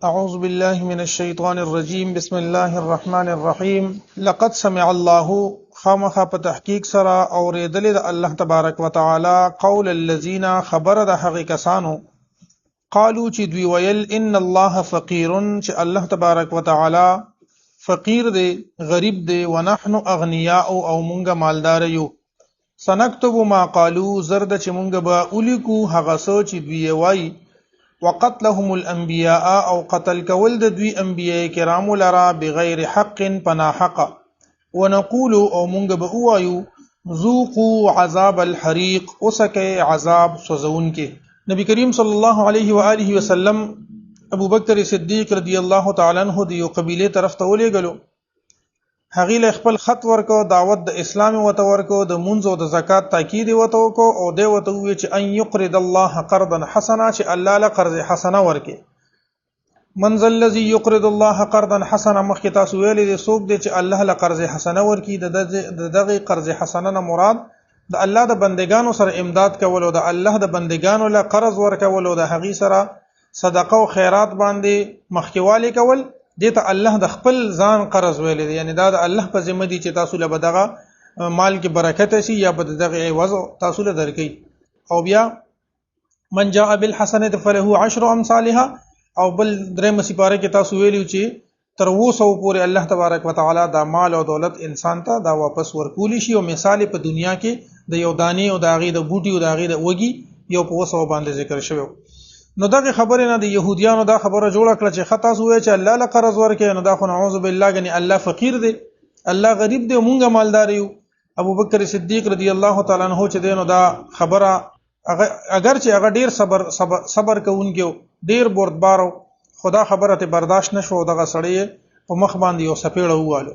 أعوذ بالله من الشيطان الرجيم، بسم الله الرحمن الرحيم. لقد سمع الله، خامخا په تحقیق سره اورېدلې د الله تبارک وتعالى قول الذين، خبره د هغې کسانو، قالو چې دوی ویل، ان الله فقیر، چې الله تبارک وتعالى فقیر دی، غریب دی، ونحن اغنیاء، او مونږه مالدار یو. سنكتب ما قالو، زرد چې مونږ به ولیکو هغه څه چې دوی یې وایي، وقتلهم الانبیاء، او قتل کول د دوی انبیاء کرامو لرا، بغیر حق، پناحق، ونقول، او مونږ به ووایو، ذوقوا عذاب الحریق، اوسکه عذاب سوزونکې. نبی کریم صلی الله علیه و آله وسلم ابو بکر صدیق رضی الله تعالی عنہ د یو قبیله طرف ته ولېږلو. هغې له خپل خط ورکو، دعوت د اسلام وته ورکو، د مونځ او د زکات تاکید وته وکړو، او دی ورته وویل چې ان یقرض الله قرضا حسنا، چې الله له قرض حسنه ورکړي. من ذا الذي يقرض الله قرضا حسنا، مخکې تاسو ویلې دي څوک دی چې الله له قرض حسنه ورکړي. د دغې قرض حسنه نه مراد د الله د بندگانو سره امداد کول او د الله د بندگانو له قرض ورکول او د هغې سره صدقه او خیرات باندې مخکېوالی کول. دې ته الله د خپل ځان قرض ویلې دی، یعنی دا د الله په ذمه دی چې تاسو له به دغه مال کې برکت شي یا به دغه عوض تاسو له درکوي. او بیا من جاء بالحسنة فله عشر امثالها، او بل درېیمه سپاره کې تاسو ویلي چې تر 700 پورې الله تبارک وتعالی دا مال او دولت انسان ته دا واپس ورکولی شي. او مثال په دنیا کې د یو دانې او د هغې د بوټي او د هغې د وږي یو په 700 باندې ذکر شوی. نو دغه خبرې نه د يهودیانو دا خبره جوړه کړه چې ښه تاسو وایئ چې الله له قرض ورکوي، نو دا خو نعوذ بالله ګنې الله فقیر دی، الله غریب دی، مونږه مالدار یو. ابو بکر صدیق رضی الله تعالی عنہ چې دی نو دا خبره اگر چې هغه ډیر صبر صبر کوونکی و، ډیر بردبار و، خو دا خبره ته برداشت نه شو. دغه سړی یې په مخ باندې یو څپېړه ووهلو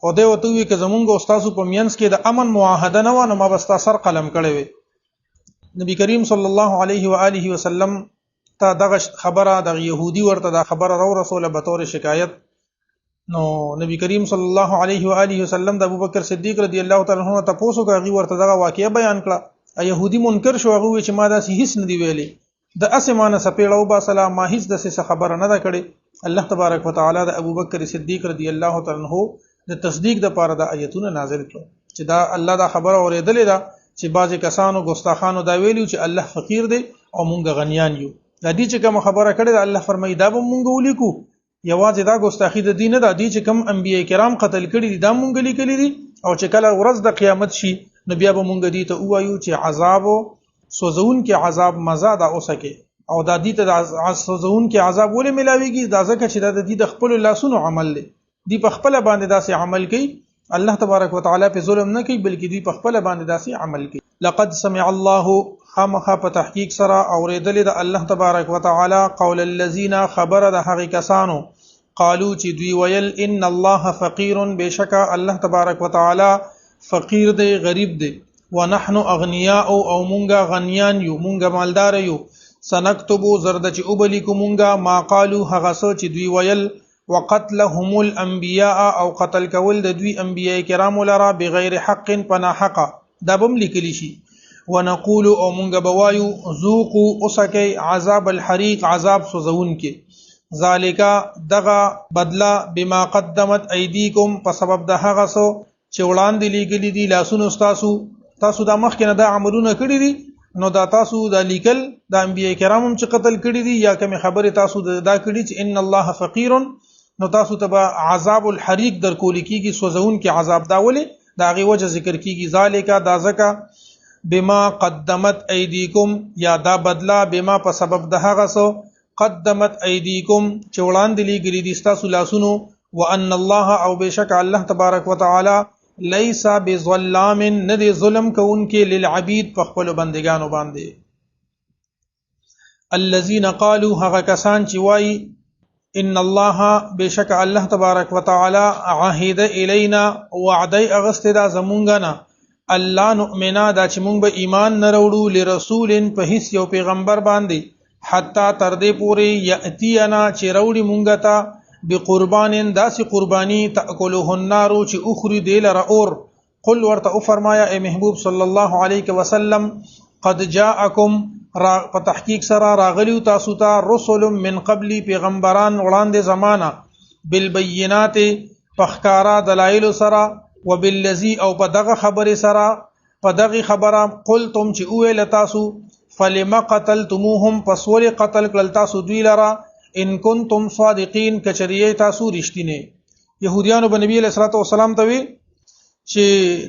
او دی ورته وویل که زمونږ او ستاسو په منځ کې د امن معاهده نه وه نو ما به ستا سر قلم کړی وی. نبی کریم صلی الله علیه و آله وسلم ته دغه خبره دغه يهودي ورته دا خبره را ورسوله به طور شکایت. نو نبی کریم صلی الله علیه و آله وسلم د ابوبکر صدیق رضی الله تعالی عنہ ته پوسو کړ، هغه ورته دغه واقعه بیان کړه. يهودي منکر شو، هغه وویل چې ما داسې هیڅ نه دی ویلي، د اسې مانه څپېړه وباسله، ما هیڅ داسې څه خبره نه ده کړې. الله تبارک وتعالی د ابوبکر صدیق رضی الله تعالی عنہ د تصدیق دپاره دا آیتونه نازل کړل چې دا الله دا خبره اورېدلې ده چې بعضې کسانو ګستاخانو دا ویلي چې الله فقیر دی او مونږ غنیان یو. دا دي چې کومه خبره کړې ده الله فرمایي دا به مونږ ولیکو، یوازې دا ګستاخي د دین نه ده، دي چې کوم انبیاء کرام قتل کړي دي دا مونږ لیکلي دي، او چې کله ورځ د قیامت شي نو بیا به مونږ دي ته ووایو چې عذاب سوزونکي عذاب مزه دا اوسکه. او دا دي ته د سوزونکي عذاب ولې ملاویږي؟ دا ځکه چې دا د دې د خپلو لاسونو عمل دی، دی په خپله باندې داسې عمل کوي، الله تبارک وتعالی په ظلم نه کوي، بلکې دوی په خپله باندې داسې عمل کوي. لقد سمع الله، خامخا په تحقیق سره اورېدلې د الله تبارک وتعالی قول الذین، خبره د هغې کسانو، قالو چې دوی ویل، ان الله فقیر، بېشکه الله تبارک وتعالی فقیر دی، غریب دی، ونحن اغنیاء، او مونږه غنیان یو، مونږه مالدار یو. سنکتبو، زرد چې وبلیکو مونږه، ما قالو، هغه څه چې دوی ویل، وقتلهم الانبیاء، او قتل کول د دوی انبیاء کرامو لره، بغیر حق، پناحقه، دا به هم لیکلی شي. ونقول، او مونږ به وایو، ذوقوا، اوسکئ، عذاب الحریق، عذاب سوزونکي. ذالک، دغه بدله، بما قدمت ایدیکم، په سبب د هغه څه چې وړاندې لیکلي دي لاسونو ستاسو. تاسو دا مخکې نه دا عملونه کړي دي، نو دا تاسو دا لیکل د انبیاء کرام هم چې قتل کړي دي، یا کومې خبرې تاسو دا کړي چې ان الله فقیر، نو تاسو ته به عذاب الحریق در کول کیږي، سوزونکي عذاب. دا ولې؟ د هغې وجه ذکر کیږي. ذالک، دا ځکه، بما قدمت ایدیکم، یا دا بدله، بما په سبب د هغه څه، قدمت ایدیکم، چې وړاندې لیږلي دي ستاسو لاسونو، وان الله، او بېشکه الله تبارک وتعالی، لیس بظلام، نه دی ظلم کوونکی، للعبید، په خپلو بندګانو باندې. الذین قالوا، هغه کسان چې وایي، ان الله، بېشکه الله تبارک وتعالی، عهد الینا، وعده یې اخیستې ده زمونږ نه، الله نؤمنا، دا چې مونږ به ایمان نه راوړو، لرسول، په هیڅ یو پیغمبر باندې، حتی تر دې پورې، یأتینا، چې راوړي مونږ ته، بقربان، داسې قرباني، تأکله النار، چې اخري دې لره اور. قل، ورته وفرمایه ای محبوب صلی الله علیه وسلم، قد جاءکم، را په تحقیق سره راغلی تاسو ته، رسل من قبلی، پیغمبران وړاندې زمانہ، بالبینات، پخکارا دلایل سره، وبالذی، او په دغه خبره سره، په دغه خبره، قلتم، چې ویل تاسو، فلم قتلتموهم، پس ولې قتل کړل تاسو دوی لره، ان کنتم صادقین، کچریه تاسو رښتینه. يهوديانو به نبی علیہ الصلوۃ والسلام ته وی چې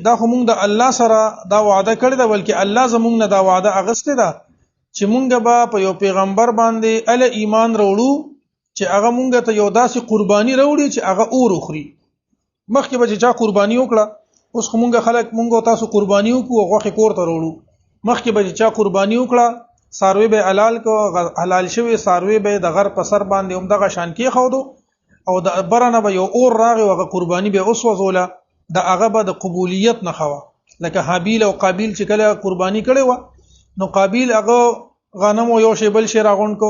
دا خو مونږ د الله سره دا وعده کړې ده، بلکې الله زمونږ نه دا وعده اغستې ده چې مونږ به په یو پیغمبر باندې ال ایمان وروړو چې هغه مونږ ته یو داسې قرباني وروړي چې هغه اور وخوري. مخکې به چې چا قرباني وکړه، اوس خو مونږ خلک مونږ تاسو قرباني وکړو، غوښه کور ته وروړو. مخکې به چې چا قرباني وکړه، ساروی به حلال کو، حلال شوی ساروی به د غر په سر باندې هم دغه شان کې خودو، او د برنه به یو اور راغی او هغه قرباني به وسوځوله. د هغه به د قبولیت نه خوا، لکه هابیل او قابیل چې کله قرباني کړي و، نو قابیل هغه غنم یو شی بل شی راغون کو،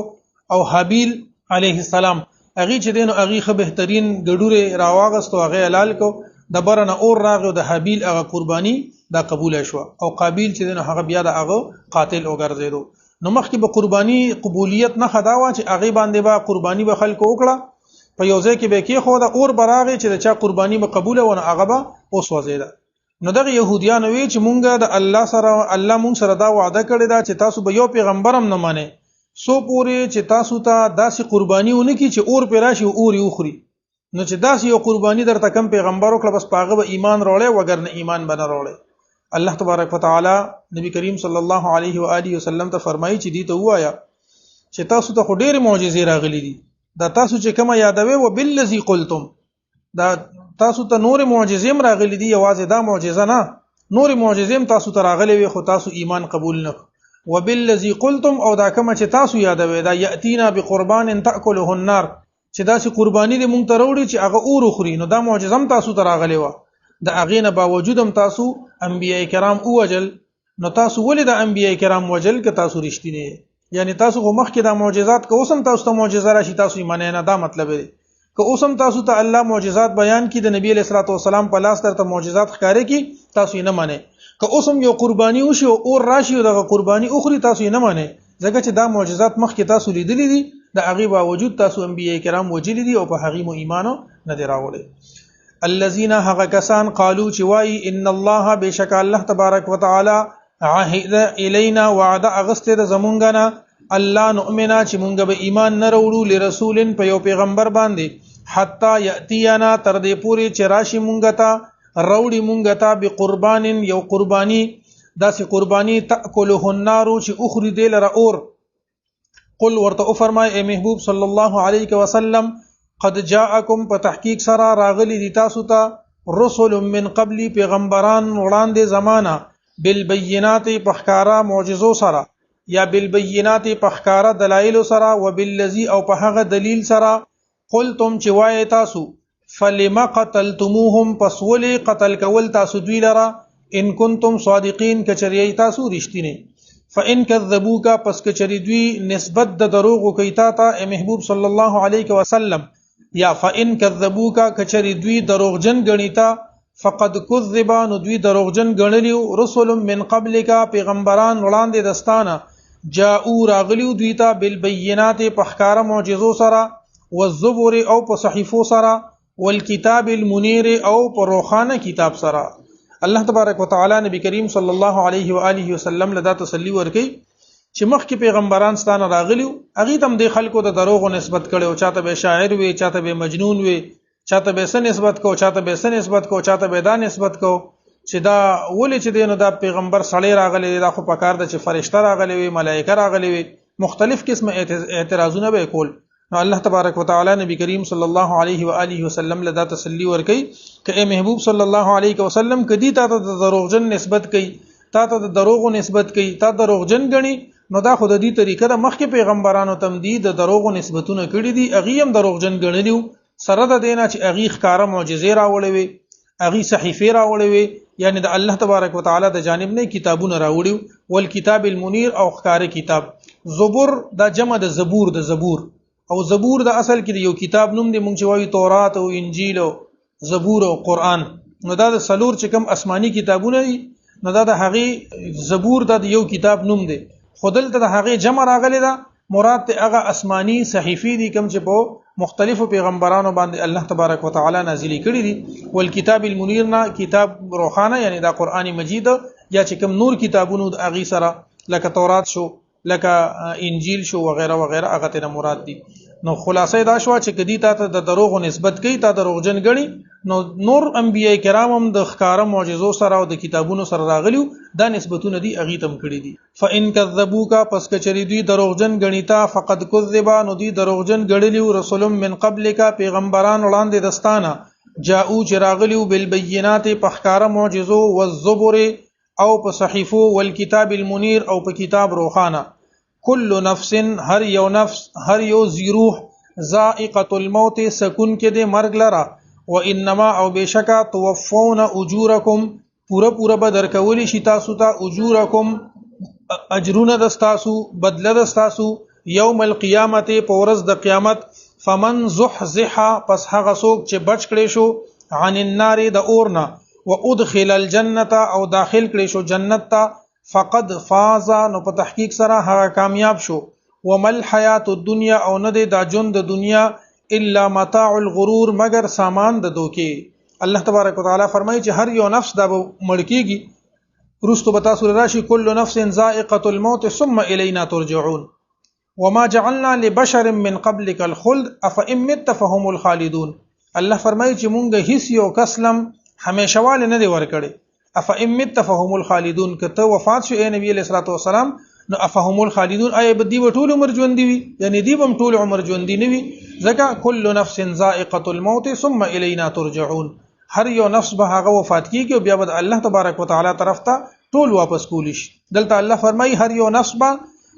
او هابیل علیه السلام هغه چې دین هغه خه بهترین ګډوره راواغست او هغه حلال کو، د برنه اور راغی او د هابیل هغه قرباني دا قبول شو، او قابیل چې دین هغه بیا د هغه قاتل وګرځیدو. نو مخکې به قرباني قبولیت نه خدا وا چې هغه باندې به قرباني به خلکو وکړه، په یو ځای کې به کې خو دا اور براغی چې د چا قرباني به قبول ونه هغه به وسوځیده. نو دغه يهوديانو وی چې مونږ د الله سره، الله مونږ سره دا وعده کړې ده چې تاسو به یو پیغمبرم نه مانئ سو پورې چې تاسو ته داسې قرباني ونکي چې اور پر راشي او اور یې وخوري. نو چې داسې یو قرباني درته کم پیغمبر وکړه، بس په هغه به ایمان راوړی، وګر نه ایمان به نه راوړی. الله تبارک وتعالى نبی کریم صلی الله علیه و آله وسلم ته فرمایي چې دې ته وایا چې تاسو ته خو ډېرې معجزې راغلي دي، دا تاسو چې کومه یادوي وبالذي قلتم، دا تاسو ته نور معجزې هم راغلي دي، یوازې دا معجزه نه، نور معجزې هم تاسو ته راغلي وي، خو تاسو ایمان قبول نه. وبالذي قلتم، او دا کومه چې تاسو یادوي دا یاتینا بقربان تاکله النار، چې داسې قرباني دې مونږ ته راوړي چې هغه اور وخوري، نو دا معجزه هم تاسو ته راغلې وه، د هغې نه باوجود هم تاسو انبیاء کرام ووژل. نو تاسو ولې د انبیاء کرام وژل که تاسو رښتیني؟ یعنی تاسو خو مخکې دا معجزات که اوس هم تاسو ته معجزه راشي تاسو یې منئ نه، دا مطلب دی. که اوس هم تاسو ته الله معجزات بیان کړي، د نبی علیه الصلاة والسلام په لاس درته معجزات ښکاره کړي، تاسو یې نه منئ. که اوس هم یو قرباني وشي او اور راشي او دغه قرباني وخوري، تاسو یې نه منئ، ځکه چې دا معجزات مخکې تاسو لیدلي دي، د هغې باوجود تاسو انبیاء کرام وژلي دي او په هغې مو ایمان نه دی راوړی. الذين هغه کسان قالو چې وایي ان الله، بېشکه الله تبارک وتعالی عهد الینا، وعده اغستې ده زمونږ نه، الله نؤمنا، چې مونږ به ایمان نه راوړو، لرسول، په یو پیغمبر باندې، حتی یأتینا، تر دې پورې چې راشي مونږ ته، راوړي مونږ ته، بقربان، یو قرباني، داسې قرباني، تأکله النار، چې اخري دې لره اور. قل، ورته وفرمای ای محبوب صلی الله علیه وسلم، قد جاءکم، په تحقیق سره راغلي دي تاسو ته، رسل من قبلی، پیغمبران وړاندې زمانہ، بالبینات، په ښکاره معجزو سره، یا بالبینات، په ښکاره دلایلو سره، وبالذی، او په هغه دلیل سره، قلتم، چې وایې تاسو، فلم قتلتموهم، پس ولې قتل کول تاسو دوی لره، ان کنتم صادقین، که چېرې یئ تاسو رښتیني. فإن کذبوک، پس که چېرې دوی نسبت د دروغو کوي تا ته ای محبوب صلی الله علیه وسلم، یا فإن کذبوک، که چېرې دوی دروغجن ګڼي تا، فقد کذب، نو دوی دروغجن ګڼلي رسل من قبلک، پیغمبران وړاندې د ستانه، جاءو، راغلیو دوی ته، بالبینات، په ښکاره معجزو سره، والزبر، او په صحیفو سره، والکتاب المنیر، او په روښانه کتاب سره. الله تبارک وتعالی نبی کریم صلی الله علیه و آله وسلم له دا تسلی ورکوي چې مخکې پیغمبران ستانه راغلیو، هغې ته هم دې خلکو د دروغو نسبت کړی و، چاته به شاعر وي، چاته به مجنون وي، چاته به څه نسبت کو، چاته به څه نسبت کو، چاته به دا نسبت کو، چې دا ولې چې دی نو دا پیغمبر سړی راغلی دی، دا خو پکار ده چې فرشته راغلی وي، ملایکه راغلی وي، مختلف قسم اعتراضونه به یې کول. نو الله تبارک وتعالی نبی کریم صلی الله علیه و آله وسلم له دا تسلی ورکوي که ای محبوب صلی الله علیه وسلم، که دی تا ته د دروغجن نسبت کوي، تا ته د دروغو نسبت کوي، تا دروغجن ګڼي، نو دا خو د دې طریقه ده، مخکې پیغمبرانو ته هم دي د دروغو نسبتونه کړي دي، هغوی هم دروغجن ګڼلي وو، سره د دې نه چې هغوی ښکاره معجزې راوړې وې، هغوی صحیفې راوړې وې، یعنی د الله تبارک وتعالی د جانب نه کتابونه راوړي وو، والکتاب المنیر، او ښکاره کتاب. زبر دا جمع د زبور، د زبور، او زبور د اصل کې د یو کتاب نوم دی، مونږ چې وایو تورات او انجیل او زبور او قرآن، نو دا د څلور چې کوم آسماني کتابونه دي، نو دا د هغې زبور دا د یو کتاب نوم دی، خو دلته د هغې جمع راغلې ده، مراد ته هغه آسماني صحیفې دي کوم چې په مختلفو پیغمبرانو باندې الله تبارک وتعالی نازلې کړي دي. والکتاب المنیر نه کتاب روښانه، یعنی دا قرآن مجید یا چې کوم نور کتابونو د هغې سره لکه تورات شو، لکه انجیل شو وغیرہ وغیرہ، هغه ته مراد دي. نو خلاصه دا شو چې کدی تا ته د دروغ نسبت کوي، تا دروغجن ګڼي، نو نور انبیای کرام هم د ښکاره معجزو سره او د کتابونو سره راغلیو، دا نسبتونه دي هغې ته هم کړي دي. فإن کذبوک، پس که چېرې دوی دروغجن ګڼي تا، فقد کذبا، نو دوی دروغجن ګڼلي وو رسل من قبلک، پیغمبران وړاندې د ستانه، جاءو چې راغلي وو بالبینات، په ښکاره معجزو، والزبر او په صحیفو، والکتاب المنیر او په کتاب روښانه. کل نفس، هر یو نفس، هر یو ذی روح، ذائقة الموت، سکون کې دی مرګ لره. و انما، او بېشکه توفون اجورکم، پوره پوره به درکولی شي تاسو ته اجورکم، اجرونه د ستاسو، بدله د ستاسو، یوم القیامت، په ورځ د قیامت. فمن زحزح، پس هغه څوک چې بچ کړی شو عن النار، د اور نه، و ادخل الجنة، او داخل کړی شو جنت ته، فقد فاز، نو په تحقیق سره هغه کامیاب شو. وما الحیات الدنیا، او نه دی دا ژوند د دنیا، الا متاع الغرور، مګر سامان د دوکې. الله تبارک وتعالی فرمایي چې هر یو نفس دا به مړ کیږي، وروسته به تاسو راشي کل نفس ذائقة الموت ثم الینا ترجعون. وما جعلنا لبشر من قبلك الخلد افإن مت فهم الخالدون. الله فرمایي چې مونږ هیڅ یو کس لم همیشهواله نه دی ورکړی. افإن مت فهم الخالدون، که ته وفات شو ای نبی علیه الصلاة والسلام، نو افهم الخالدون، آیا به دی به ټول عمر ژوندي وي؟ یعنی دی به هم ټول عمر ژوندي نه وي، ځکه کل نفس ذائقة الموت ثم الینا ترجعون، هر یو نفس به هغه وفات کیږي او بیا به د الله تبارک وتعالی طرف ته ټول واپس کولی شي. دلته الله فرمایي هر یو نفس به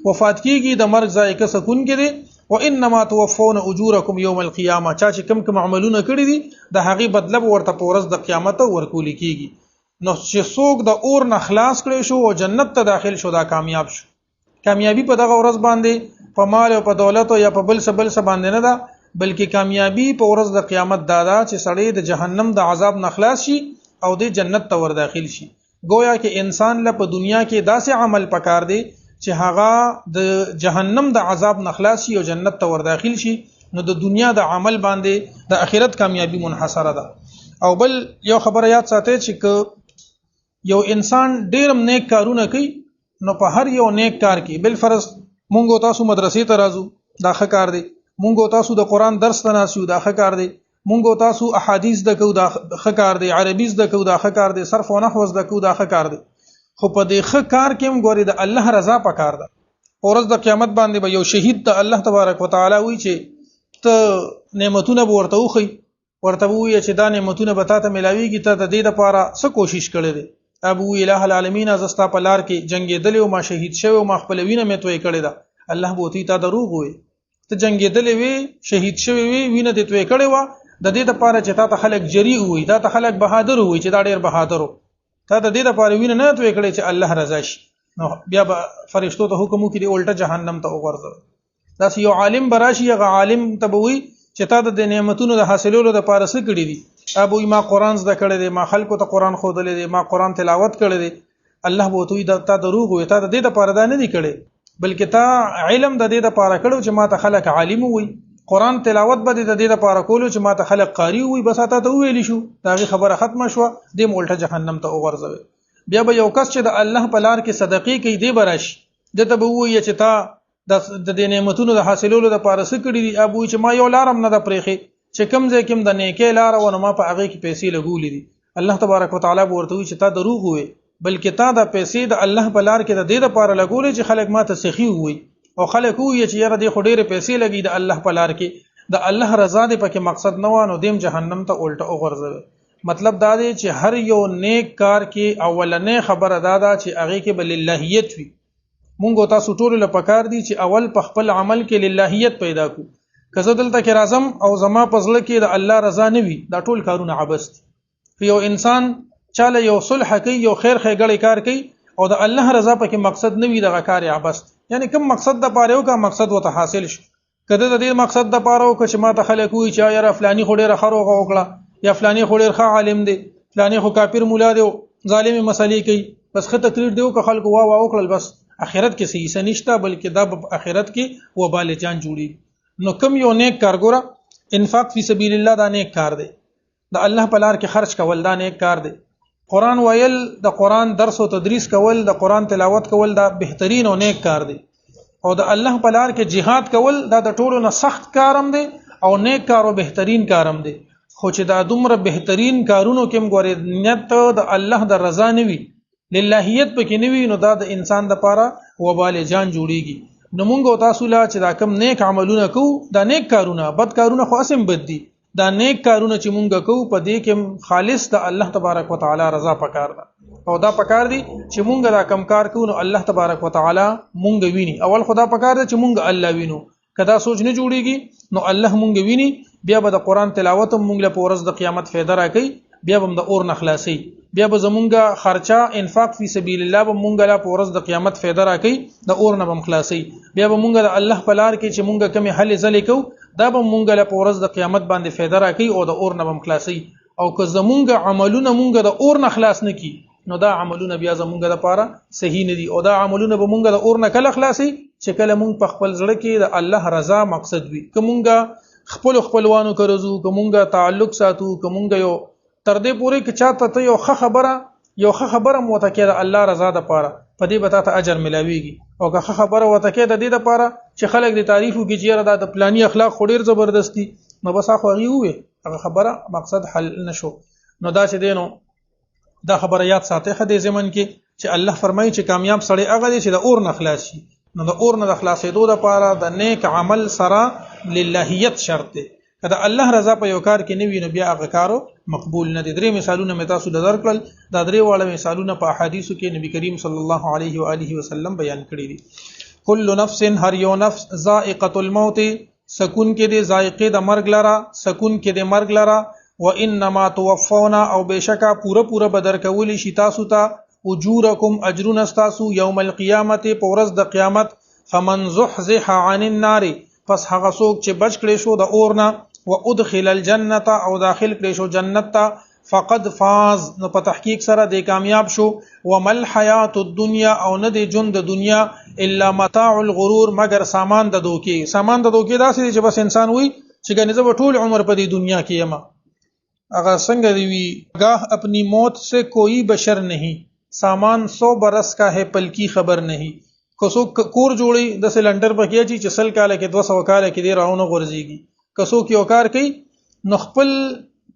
وفات کیږي، د مرګ ذائقه سکون کې دی. وانما توفون اجورکم یوم القیامه، چا چې کوم کوم عملونه کړي دي د هغې بدله به ورته په ورځ د قیامت ورکول کیږي. نو چې څوک د اور نه خلاص کړی شو او جنت ته داخل شو، دا کامیاب شو. کامیابی په دغه ورځ باندې په مال او په دولت او یا په بل څه بل څه باندې نه ده، بلکې کامیابی په ورځ د قیامت دا ده چې سړی د جهنم د عذاب نه خلاص شي او د جنت ته ور داخل شي. گویا کې انسان له په دنیا کې داسې عمل پکار دی چې هغه د جهنم د عذاب نه خلاص شي او جنت ته ور داخل شي. نو د دنیا د عمل باندې د آخرت کامیابی منحصره ده. او بل یو خبره یاد ساتئ چې که یو انسان ډېر نیک کارونه کوي، نو په هر یو نیک کار کې، بل فرض مونږ او تاسو مدرسې ته راځو، دا ښه کار دی. مونږ او تاسو د قرآن درس ته ناست یو، دا ښه کار دی. مونږ او تاسو احادیث زده کوو، دا ښه کار دی. عربي زده کوو، دا ښه کار دی. صرف او نحو زده کوو، دا ښه کار دی. خو په دې ښه کار کې هم ګورې د الله رضا پکار ده. په ورځ د قیامت باندې به یو شهید ته الله تبارک وتعالی وایي چې ته نعمتونه به ورته وښیي، ورته به ووایي چې دا نعمتونه به تا ته میلاویږي، ته د دې دپاره څه کوشش کړی دی؟ ابو اله العالمین، زه ستا په لار کې جنګېدلی وم، ما شهید شوی وم، ما خپله وینه مې تویې کړې ده. الله به ورته وایي تا دروغ ووایي، ته جنګېدلی وې، شهید شوی وې، وینه دې تویې کړې وه، د دې دپاره چې تا ته خلک جري ووایي، تا ته خلک بهادر ووایي چې دا ډېر بهادر و، تا د دې دپاره وینه نه تویې کړې چې الله رضا شي. نو بیا به فرشتو ته حکم وکړي دې الټه جهنم ته وغورځوي. داسې یو عالم به راشي، هغه عالم ته به وایي چې تا د دې نعمتونو د حاصلولو دپاره څه کړي دي؟ ابو ما قرآن زده کړی دی، ما خلکو ته قرآن ښودلی دی، ما قرآن تلاوت کړی دی. الله به ورته وایي تا دروغ ووایي، تا د دې دپاره دا نه دی کړی، بلکې تا علم د دې دپاره کړی چې ما ته خلک عالم ووایي، قرآن تلاوت به دې د دې دپاره کولو چې ما ته خلک قاري ووایي، بس تا ته وویلی شو، د هغې خبره ختمه شوه، دې مو الټه جهنم ته وغورځوي. بیا به یو کس چې د الله په لار کې صدقې کوي، دی به راشي، ده ته به ووایي چې تا د دې نعمتونو د حاصلولو دپاره څه کړي دي؟ ابو وایي چې ما یو لار هم نه ده پرېښې، چې کوم ځای کې هم د نیکۍ لاره وه نو ما په هغې کې پیسې لګولې دي. الله تبارک وتعالی به ورته ووایي چې تا دروغ ووایي، بلکې تا دا پیسې د الله په لار کې د دې دپاره لګولې چې خلک ما ته سخي ووایي او خلک ووایي چې یاره دې خو ډېرې پیسې لګي د الله په لار کې، د الله رضا دې پکې مقصد نه وه، نو دې هم جهنم ته الټه وغورځوي. مطلب دا دی چې هر یو نیک کار کې اولنۍ خبره دا ده چې هغې کې به للهیت وي. مونږ او تاسو ټولو له پکار دي چې اول په خپل عمل کې للهیت پیدا کړو. که زه دلته کې راځم او زما په زړه کې د الله رضا نه وي، دا ټول کارونه عبث دي. که یو انسان چاله یو صلح کوي، یو خیر ښېګړی کار کوي او د الله رضا پکې مقصد نه وي، دغه کار یې عبث دی. یعنی کوم مقصد د پاره وکړه، مقصد ورته حاصل شو. که ده د دې مقصد د پاره وکړه چې ما ته خلک ووایي چې یاره فلاني خو ډېره ښه روغه وکړه، یا فلاني خو ډېر ښه عالم دی، فلاني خو کافر مولا دی، ظالمې مسلې کوي، بس ښه تقریر دی وکړ، خلکو وا وا وکړل، بس اخرت کې څه حصه نشته، بلکې دا په اخرت کې وبال جان جوړي. نو کم یو نیک کار ګوره، انفاق فی سبیل الله دا نیک کار دی، د الله په لار کې خرج کول دا نیک کار دی، قرآن ویل، د قرآن درس او تدریس کول، د قرآن تلاوت کول دا بهترین او نیک کار دی، او د الله په لار کې جهاد کول دا د ټولو نه سخت کارم دی او نیک کار او بهترین کارم دی. خو چې دا دومره بهترین کارونو کې هم ګورې نیت د الله د رضا نه وي، للهیت پکې نه وي، نو دا د انسان د پاره وبال جان جوړیږي. نو مونږ او تاسو لا چې دا کم نیک عملونه کوو، دا نیک کارونه، بد کارونه خو اسم بد دي، دا نیک کارونه چې مونږ کوو په دې کې خالص د الله تبارک وتعالی رضا پکار ده، او دا پکار دي چې مونږ دا کم کار کوو نو الله تبارک وتعالی مونږ ویني. اول خدا پکار ده چې مونږ الله وینو، کدا سوچ نه جوړیږي نو الله مونږ ویني، بیا به د قرآن تلاوت هم مونږ له په ورځ د قیامت فایده راکوي، بیا به هم د اور نه خلاصوي، بیا به زمونږ خرچه انفاق فی سبیل الله به مونږ له په ورځ د قیامت فایده راکوي، د اور نه به هم خلاصوي، بیا به مونږ د الله په لار کې چې مونږ کومې هلې ځلې کوو دا به مونږ له په ورځ د قیامت باندې فایده راکوي او د اور نه به هم خلاصوي. او که زمونږ عملونه مونږ د اور نه خلاص نه کړي نو دا عملونه بیا زمونږ لپاره صحیح نه دي، او دا عملونه به مونږ د اور نه کله خلاصي چې کله مونږ په خپل زړه کې د الله رضا مقصد وي. که مونږ خپل خپلوانو کره ځو، که مونږ تعلق ساتو، که مونږ یو تر دې پورې که چاته ته یو ښه خبره مو ورته کړې د الله رضا دپاره، په دې به تا ته اجر ملاویږي. او که ښه خبره ورته کړې د دې دپاره چې خلک دې تعریف وکړي چې یاره دا د پلاني اخلاق خو ډېر زبردست دي، نو بس هغه خو هغې وویل، هغه خبره مقصد حل نه شو. نو دا چې دی نو دا خبره یاد ساتئ ښه دې ضمن کې چې الله فرمایي چې کامیاب سړی هغه دی چې د اور نه خلاص شي. نو د اور نه د خلاصېدو دپاره د نیک عمل سره للهیت شرط دی. که د الله رضا په یو کار کې نه وي نو بیا هغه کارو مقبول نه دی. درې مثالونه مې تاسو له درکړل، دا درې واړه مثالونه په احادیثو کې نبی کریم صلی الله علیه و آله وسلم بیان کړي دي. کل نفس، هر یو نفس، ذائقة الموت، سکون کې دی ذائقې د مرګ لره، سکون کې دی مرګ لره. وانما توفون، او بېشکه پوره پوره به درکولی شي تاسو ته اجورکم، اجرونه ستاسو، یوم القیامت، په ورځ د قیامت. فمن زحزح عن النار، پس هغه څوک چې بچ کړی شو د اور نه، وادخل الجنة، او داخل کړی شو جنت ته، فقد فاز، نو په تحقیق سره دی کامیاب شو. وما الحیات الدنیا، او نه دی ژوند د دنیا، الا متاع الغرور، مګر سامان د دوکې. سامان د دوکې داسې دی چې بس انسان وایي چې ګنې زه به ټول عمر په دې دنیا کې یم. هغه څنګه دی وي، ګاه اپنی موت سے کوئی بشر نہیں، سامان 100 برس کا ہے پل کی خبر نہیں. که څوک کور جوړي د سلندر پکې اچي چې 100 کاله کې 200 کاله کې دی راونه غورځيږي. که څوک یو کار کوي نو خپل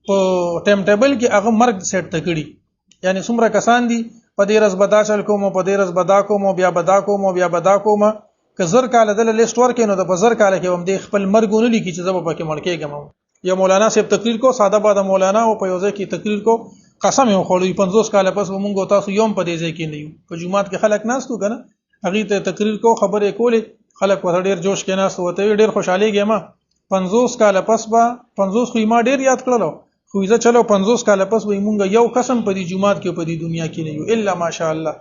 په ټایم ټیبل کې هغه مرګ سیټ ته کړي، یعنی څومره کسان دي په دې ورځ به دا چل کوم، په دې ورځ به دا کوم، بیا به دا کوم، بیا به دا کوم. که 1000 کاله دله لیست ورکړي نو د په 1000 کاله کې به هم دی خپل مرګ ونه لیکي چې زه به پکې مړ کېږم. یو مولانا صاحب تقریر کو، ساده باده مولانا او په یو ځای کې تقریر کو، قسم یې وخوړو 50 کاله پس به مونږ او تاسو یوم په دې ځای کې نه یو. په جومات کې خلک ناست وو که نه، هغې ته تقریر کو، خبرې یې کولې، خلک ورته ډېر جوش کې ناست وو، ورته ویې ډېر خوشحالېږم ما. 50 کاله پس به، 50 خو یې ما ډېر یاد کړلو، خو یې زه چلو 50 کاله پس به مونږ یو قسم په دې جومات کې په دې دنیا کې نه یو، الا ماشاءالله.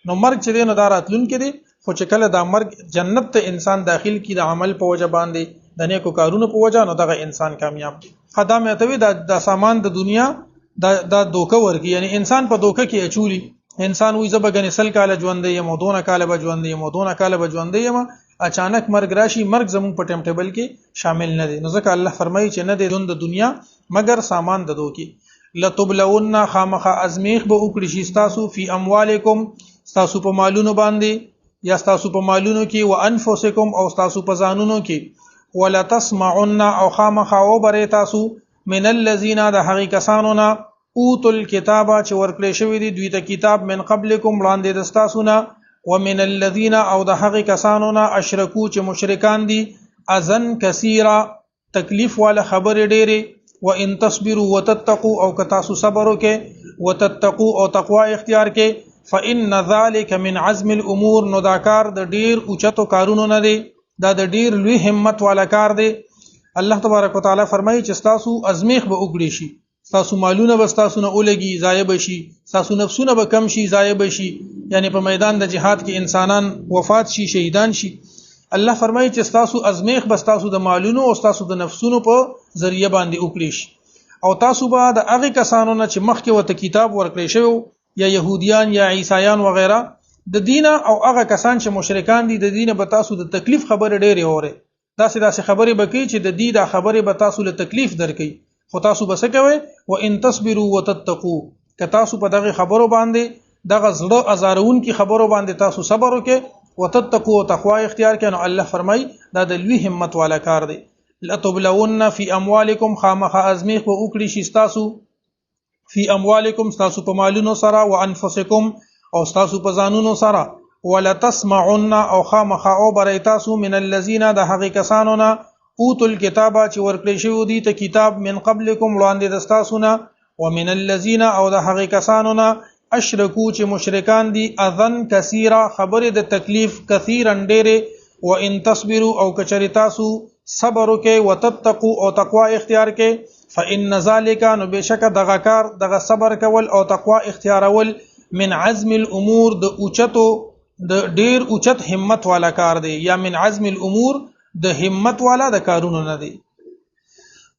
نو مرګ چې دی نو دا راتلونکی دی، خو چې کله دا مرګ جنت ته انسان داخل کی د عمل په وجه باندې، د نیکو کارونو په وجه، نو دغه انسان کامیاب دی. دا مې ته وی دا سامان د دنیا دا دوکه ورکی، یعنی انسان په دوکه کې اچولی. انسان وایي زه به ګنې 100 کاله ژوندی یم او دونه کاله به ژوندی یم او دونه کاله به ژوندی یم، اچانک مرګ راشي، مرګ زموږ په ټایم ټیبل کې شامل نه دی. نو ځکه الله فرمایي چې نه دی ژوند د دنیا مګر سامان د دوکې. لتبلون، خامخا ازمیښت به وکړي شي ستاسو، فی اموالکم، ستاسو په مالونو باندې یا ستاسو په مالونو کې، وانفسکم، او ستاسو په ځانونو کې. ولتسمعن، او خامخا وبرئ تاسو، من الذین، د هغې کسانو نه، اوتو الکتاب، چې ورکړی شوی دی دوی ته کتاب، من قبلکم، وړاندې د ستاسو نه، ومن الذین، او د هغې کسانو نه، اشرکو، چې مشرکان دي، اذن کثیرا، تکلیف والا خبرې ډېرې. وان تصبروا وتتقوا، او که تاسو صبر وکړئ، وتتقوا، او تقوا اختیار کړئ، فإن ذلك من عزم الأمور، نو دا کار د ډېر اوچتو کارونو نه دی، دا د ډېر لوی همت والا کار دی. الله تبارک وتعالی فرمایي چې ستاسو ازمیښت به وکړي شي، ستاسو مالونه به ستاسو نه ولګي، ضایع به شي، ستاسو نفسونه به کم شي، ضایع به شي، یعنی په میدان د جهاد کې انسانان وفات شي، شهیدان شي. الله فرمایي چې ستاسو ازمیښت به ستاسو د مالونو او ستاسو د نفسونو په ذریعه باندې وکړي شي، او تاسو به د هغې کسانو نه چې مخکې ورته کتاب ورکړی شوی یا يهوديان یا عیسایان وغیرہ د دینه، او هغه کسان چې مشرکان دي د دینه به تاسو د تکلیف خبرې ډېرې اورئ. داسې داسې خبرې به کوي چې د دې دا خبرې به تاسو له تکلیف درکوي، خو تاسو به څه کوئ؟ وان تصبروا وتتقوا، که تاسو په دغه خبرو باندې، دغه زړه ازارونکي خبرو باندې تاسو صبر وکړئ، وتتقوا او تقوا اختیار کړئ، نو الله فرمایي دا د لوی همت والا کار دی. لتبلون فی اموالکم، خامخا ازمیښت به وکړي شي ستاسو، فی اموالکم ستاسو په مالونو سره، وانفسکم او ستاسو په ځانونو سره، ولتسمعن او خامخا او برای تاسو، من الذین د هغې کسانو نه، اوتو الکتاب چې ورکړی شوی دی ته کتاب، من قبلکم وړاندې د ستاسو نه، ومن الذین او د هغې کسانو نه، اشرکو چې مشرکان دي، اذن کثیره خبرې د تکلیف، کثیرا ډېرې. وان تصبروا او کچری تاسو صبر وکئ، وتتقوا او تقوا اختیار کړئ، فإن ذلك نو بېشکه دغه کار، دغه صبر کول او تقوا اختیارول، من عزم الامور د اوچتو د ډیر اوچت همت والا کار دی، یا من عزم الامور د همت والا د کارونو نه دی.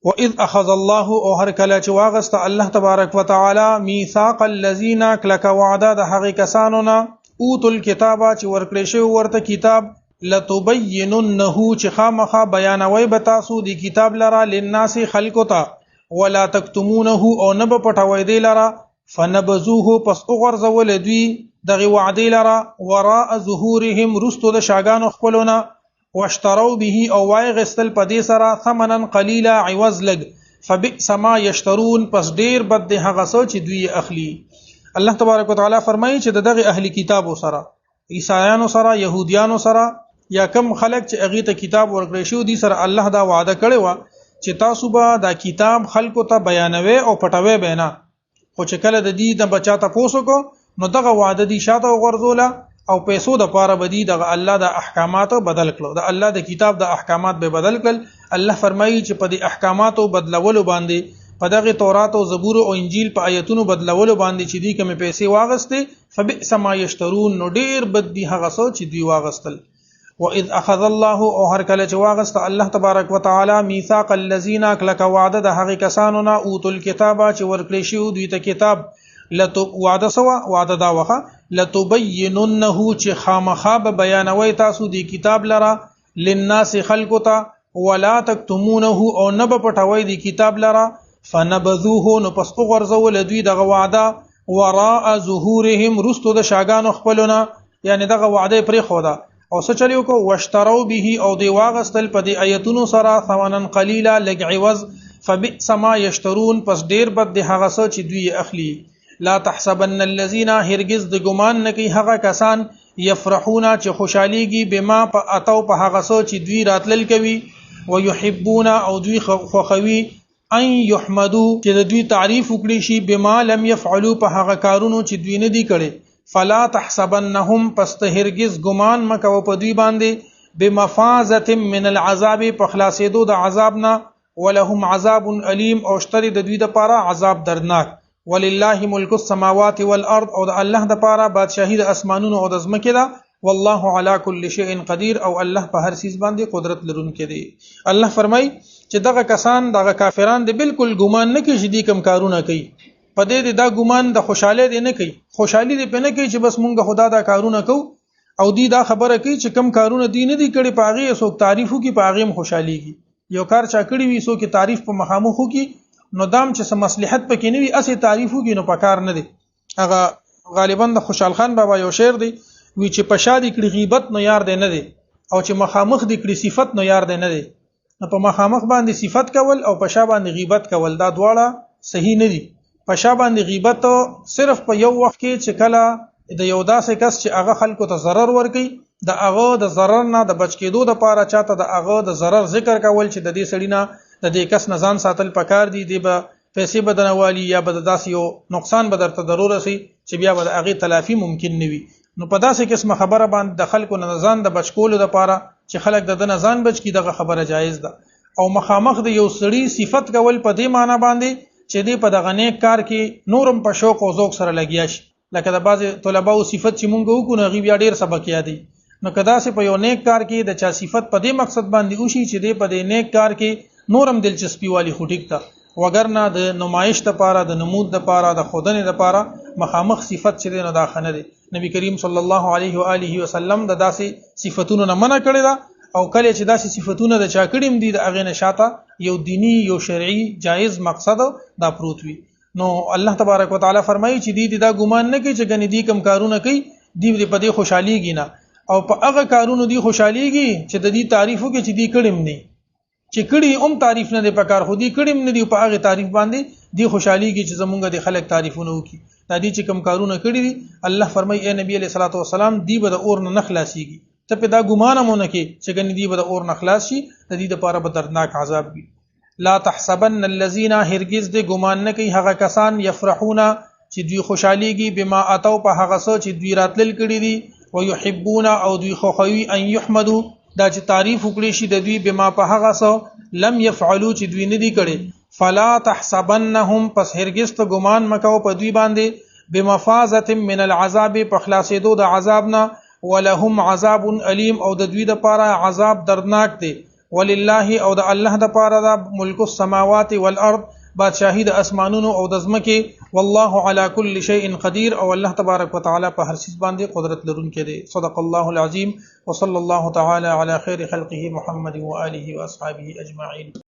واذ اخذ الله او هر کله چې واغست الله تبارک وتعالى میثاق الذین کلک وعده د هغې کسانو نه، اوتو الکتاب چې ورکړی شوی ورته کتاب، لتبیننه چې خامخا بیانوي به تاسو د کتاب لره، للناس خلکو ته، ولا تکتمونه او نه به پټوي دی لره، فنبذوه پس وغورځول دوی دغه وعدې لره، وراء ظهورهم رستو د شاګانو خپلونه، واشتروا به او وایغستل په دې سره، ثمنا قلیلا عوض لږ، فبئس ما یشترون پس ډیر بد دی هغه څه چې دوی اخلي. الله تبارک وتعالی فرمایي چې د دغه اهل کتابو سره، عیسایانو سره، يهودیانو سره، یا کم خلک چې هغه ته کتاب ورکړی شو دي سره الله دا وعده کړې و چې تاسو به دا کتاب خلکو ته بیانوي او پټوي به نه، خو چې کله د دې د بچا تاسو کو نو دغه وعده دي شاته وغورځوله او پیسو د پاره به دي دغه الله د احکاماتو بدل کړو، د الله د کتاب د احکامات به بدل کړل. الله فرمایي چې په دې احکاماتو بدلولو باندې، په دغه تورات او زبور او انجیل په آیتونو بدلولو باندې چې دی کومې پیسې واغستې، فبئس ما یشترون نو ډیر بد دي هغه څه چې دوی واغستل. واذ اخذ الله او هر کله چې واغست الله تبارک وتعالى میثاق الذین کلک وعده د هغې کسانو نه، اوتو الکتاب چې ورکړی شوی دوی ته کتاب، لتو وعده سوا وعده دا وخه، لتبیننه چې خامخا به بیانوي تاسو دی کتاب لره، للناس خلکو ته، ولا تکتمونه او نه به پټوي دی کتاب لره، فنبذوه نو پس وغورځول دوی دغه وعده، وراء ظهورهم رستو د شاګانو خپلونه، یعنی دغه وعده پرې خوده او څه چلی وکړو، واشتروا به او دی واغستل په دې آیتونو سره، ثمنا قلیلا لږ عوض، فبئس ما یشترون پس ډیر بد دی هغه څه چې دوی اخلي. لا تحسبن الذين هرگز د ګمان نه کوي هغه کسان، یفرحون چې خوشحالیږي، بما په اتو په هغه څه چې دوی راتلل کوي، ويحبون او دوی خوښوي، ان يحمدو چې د دوی تعریف وکړي شي، بما لم يفعلوا په هغه کارونو چې دوی نه دي کړي، فلا تحسبنهم پس ته هرگز ګمان مه کوه په دوی باندې، بمفازة من العذاب په خلاصېدو د عذاب نه، ولهم عذاب الیم او شته د دوی دپاره عذاب دردناک. ولله ملک السماوات والارض او د الله دپاره بادشاهي د اسمانونو او د ځمکې ده، والله على كل شيء قدیر او الله په هر څیز باندې قدرت لرونکی دی. الله فرمای چې دغه کسان، دغه کافران دی بالکل ګمان نه کوي چې دوی کوم کارونه کوي، په دې دا ګمان د خوشحالۍ دی نه کوي، خوشحالي دی په نه کوي چې بس مونږ خدا دا کارونه کوو، او دی دا خبره کوي چې کم کارونه دی نه دي کړي په هغې څوک تعریف وکړي په هغې هم خوشحالېږي. یو کار چا کړی وي څوک تعریف په مخامخ وکړي نو دام چې څه مصلحت پکې نه وي هسې تعریف وکړي نو په کار نه دی. هغه غالبا د خوشحال خان بابا یو شعر دی وی چې په شا دې کړي غیبت نو یار دی نه دی، او چې مخامخ دې کړي صفت نو یار دی نه دی. نو په مخامخ باندې صفت کول او په شا باندې غیبت کول دا دواړه صحیح نه دي. په شا باندې غیبت صرف په یو وخت کې چې کله د یو داسې کس چې هغه خلکو ته ضرر ورکوي، د هغه د ضرر نه د بچ کېدو دپاره چاته د هغه د ضرر ذکر کول چې د دې سړي نه د دې کس نه ځان ساتل پکار دي، دی به پیسې به درنه والي یا به د داسې یو نقصان به درته درورسي چې بیا به د هغې تلافي ممکن نه وي. نو په داسې قسمه خبره باندې د خلکو نه ځان د بچ کولو دپاره چې خلک د ده نه ځان بچ کړي دغه خبره جایز ده. او مخامخ د یو سړي صفت کول په دې معنا باندې چې دی په دغه نیک کار کې نورم په شوق او ذوق سره لګیا شي، لکه د بعضې طلباو صفت چې مونږ وکړو نو هغوی بیا ډېر سبق یادوي. نو که داسې په یو نیک کار کې د چا صفت په دې مقصد باندې وشي چې دی په دې نیک کار کې نورم دلچسپي والي خو ټیک ده، وګرنه د نمایش لپاره، د نمود لپاره، د خودنې لپاره مخامخ صفت چې دی نو دا ښه نه دی. نبی کریم صلی الله علیه و آله وسلم د داسې صفتونو نه منع کړې ده، او کله چې داسې صفتونه د چا کړي هم دي، د هغې نه شاته یو دیني، یو شرعي جایز مقصد دا پروت وي. نو الله تبارک وتعالی فرمایي چې دی دا ګمان نه کوي چې ګنې دی کم کارونه کوي دی په دې خوشحاليږي نه، او په هغه کارونو دی خوشحاليږي چې د دې تعریف وکړي چې دی کړي هم نه، چې کړي هم تعریف نه دی پکار، خو دی کړي هم نه دی، په هغه تعریف باندې دی خوشحاليږي چې زمونږ د خلک تعریفونه وکړي. دا دی چې کم کارونه کړي دي، الله فرمایي ای نبی علیه الصلاة والسلام دی به د اور نه نه خلاصيږي، ته په دا ګمان هم ونه کې چې ګنې دی به د اور نه خلاص شي، د دې لپاره به دردناک عذاب وي. لا تحسبن الذين، هرگز دې ګمان نه کوي هغه کسان، یفرحون چې دوی خوشحاليږي، بما اتو په هغه څه چې دوی راتلل کړي دي، ويحبون او دوی خوښوي، ان يحمدو دا چې تعریف وکړي شي د دوی، بما په هغه څه لم يفعلوا چې دوی نه دي کړي. فلا تحسبنهم، پس هرگز ته ګمان مکو په دوی باندې، بمفازة من العذاب په خلاصېدو د عذاب نه، ولهم عذاب الیم او د دوی دپاره عذاب دردناک دی. ولله او د الله دپاره دا ملک السماوات والارض، بادشاهي د اسمانونو او د ځمکې، والله على كل شيء قدير او الله تبارک وتعالى په هر څیز باندې قدرت لرونکی دی. صدق الله العظیم وصلى الله تعالى على خير خلقه محمد وآله وأصحابه أجمعين.